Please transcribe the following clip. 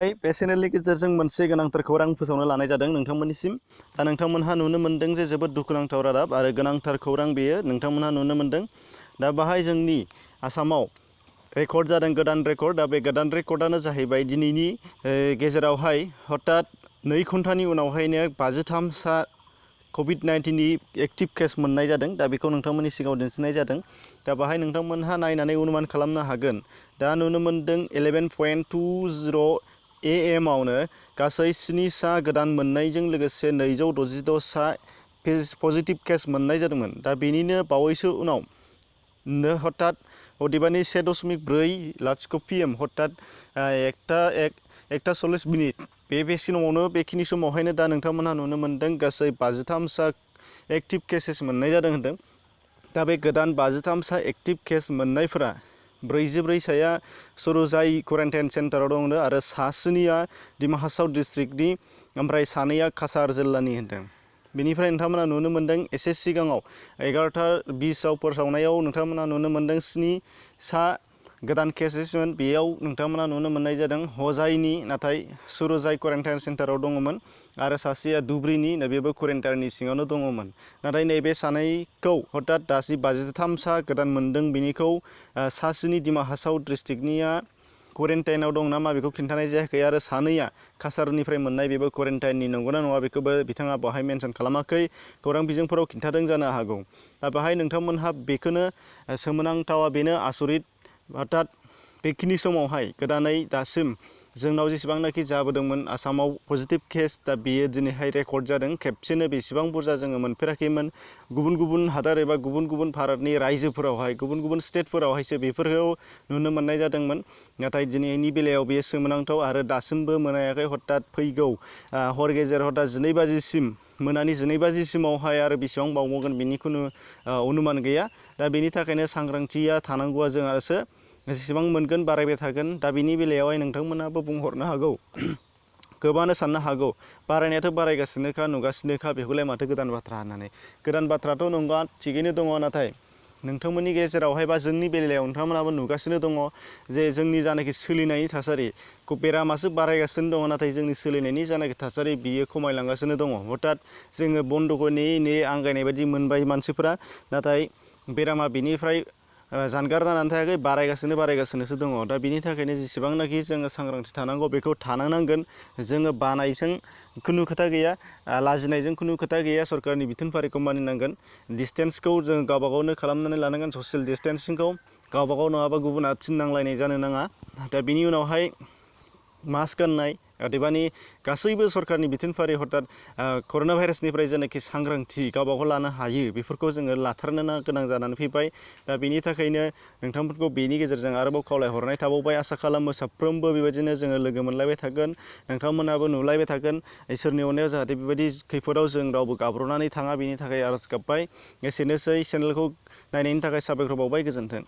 बे चेनेलनि गेजेरजों मोनसे गोनांथार खौरां फोसावनो लानाय जादों नोंथांमोननिसिम। दा नोंथांमोनहा नुनो मोन्दों जे जोबोद दुखुनांथाव रादाब आरो गोनांथार खौरां बेयो नोंथांमोनहा नुनो मोन्दों। दा बाहाय जोंनि आसामाव रेकर्ड जादों गोदान रेकर्ड। दा बे गोदान रेकर्डआनो जाहैबाय दिनैनि गेजेरावहाय हठात 2 घन्टानि उनावहायनो 53 सा कभिड-19नि एक्टिभ केस मोननाय जादों। दा बेखौ नोंथांमोननि सिगाङाव दिन्थिनाय जादों। दा बाहाय नोंथांमोनहा नायनानै अनुमान खालामनो हागोन। दा नुनो मोन्दों 11.20 AM आवनो गासै 7 सा गोदान मोननायजों लोगोसे 266 सा पजिटिभ केस मोननाय जादोंमोन। दा बेनिनो बावैसो उनाव हठात अदेबानि 1.4 PM हठात 1:40 बे समावनो बेखिनि समावहायनो दा नोंथांमोनहा नुनो मोन्दों गासै 53 सा एक्टिभ केसेस मोननाय जादों होन्दों। दा बे गोदान 53 सा एक्टिभ केस मोननायफोरा 44 साया सरुजाई क्वारेन्टाइन सेन्टाराव दङ आरो 7निया डिमा हासाव डिस्ट्रिक्टनि, ओमफ्राय 2या काछार जिल्लानि होन्दों। बेनिफ्राय नोंथांमोना नुनो मोन्दों एसे सिगाङाव 11:20 फोसावनायाव नोंथांमोना नुनो मोन्दों 7 सा गोदान केसेसमोन। बेयाव नोंथांमोना नुनो मोननाय जादों हजाइनि, नाथाय सरुजाई क्वारेन्टाइन सेन्टाराव दङमोन आरो सासेया धुब्रीनि, नैबेबो क्वारेन्टाइननि सिङावनो दङमोन। नाथाय नैबे सानैखौ हठात दासि 53 सा गोदान मोन्दों। बेनिखौ 7नि डिमा हासाव डिस्ट्रिक्टनिया क्वारेन्टाइनाव दं नामा बेखौ खिन्थानाय जायाखै आरो 2या काछारनिफ्राय मोननाय बेबो क्वारेन्टाइननि नंगौना नङा बेखौबो बिथाङा बाहाय मेनसन खालामाखै। खौरां बिजोंफोराव खिन्थादों जानो हागौ। दा बाहाय नोंथांमोनहा बेखौनो सोमोनांथावा बेनो आसरित हठात बेखिनि समावहाय गोदानै दासिम जोंनाव जेसेबांनाखि जाबोदोंमोन आसामाव पजिटिभ केस, दा बेयो दिनैहाय रेकर्ड जादों। खेबसेनो बेसेबां बुरजा जोङो मोनफेराखैमोन। गुबुन गुबुन हादोर एबा गुबुन गुबुन भारतनि रायजोफोरावहाय गुबुन गुबुन स्टेटफोरावहायसो बेफोरखौ नुनो मोननाय जादोंमोन। नाथाय दिनैनि बेलायाव बेयो सोमोनांथाव आरो दासिमबो मोनायाखै। हठात फैगौ हर गेजेर हठात 12 बाजिसिम मोनानि 12 बाजिसिमावहाय आरो बेसेबां बावबावगोन बेनि खुनु अनुमान गैया। दा बेनि थाखायनो सांग्रांथिया थानांगौआ जोंहासो जेसेबां मोनगोन बारायबाय थागोन। दा बेनि बेलायावहाय नोंथांमोनाबो बुंहरनो हागौ, गोबाङानो साननो हागौ बारायनायाथ' बारायगासिनोखा नुगासिनोखा, बेखौलाय माथो गोदान बाथ्रा होननानै। गोदान बाथ्राथ' नङा, थिगैनो दङ। नाथाय नोंथांमोननि गेजेरावहाय बा जोंनि बेलायाव नोंथांमोनाबो नुगासिनो दङ जे जोंनि जानाखि सोलिनायनि थासारि, बेरामासो बारायगासिनो दङ नाथाय जोंनि सोलिनायनि जानाखि थासारि बियो खमायलांगासिनो दङ। हठात जोङो बन्द'खौ नेयै नेयै आंगायनाय बायदि मोनबाय मानसिफोरा, नाथाय बेरामा बेनिफ्राय जानगार जानानै थायाखै, बारायगासिनोसो दङ। दा बिनि थाखायनो जेसेबांनाखि जोङो सांग्रांथि थानांगौ बेखौ थानो नांगोन। जोङो बानायजों खुनु खोथा गैया, लाजिनायजों खुनु खोथा गैया। सरकारनि बिथोनफारिखौ मानिनांगोन। डिसटेन्सखौ जों गावबा गावनो खालामनानै लानांगोन, ससियेल डिसटेन्सिंखौ गावबा गाव नङाबा गुबुना थिननांलायनाय जानो नाङा। दा बिनि उनावहाय मास्क गाननाय, अदेबानि गासैबो सरकारनि बिथोनफारि हठात कर'ना भाइरासनिफ्राय जेनाखि सांग्रांथि गावबा गाव लानो हायो बेफोरखौ जोङो लाथारनो गोनां जानानै फैबाय। दा बेनि थाखायनो नोंथांमोनखौ बेनि गेजेरजों आरोबाव खावलायहरनाय थाबावबाय। आसा खालामो साफ्रोमबो बेबायदिनो जोङो लोगो मोनलायबाय थागोन, नोंथांमोनाबो नुलायबाय थागोन। इसोरनि अननायाव जाहाथे बेबायदि खैफोदाव जों रावबो गाब्र'नानै थाङा बेनि थाखाय आरज गाबबाय। एसेनोसै, चेनेलखौ नायनायनि थाखाय साबायखर बावबाय। गोजोन्थों।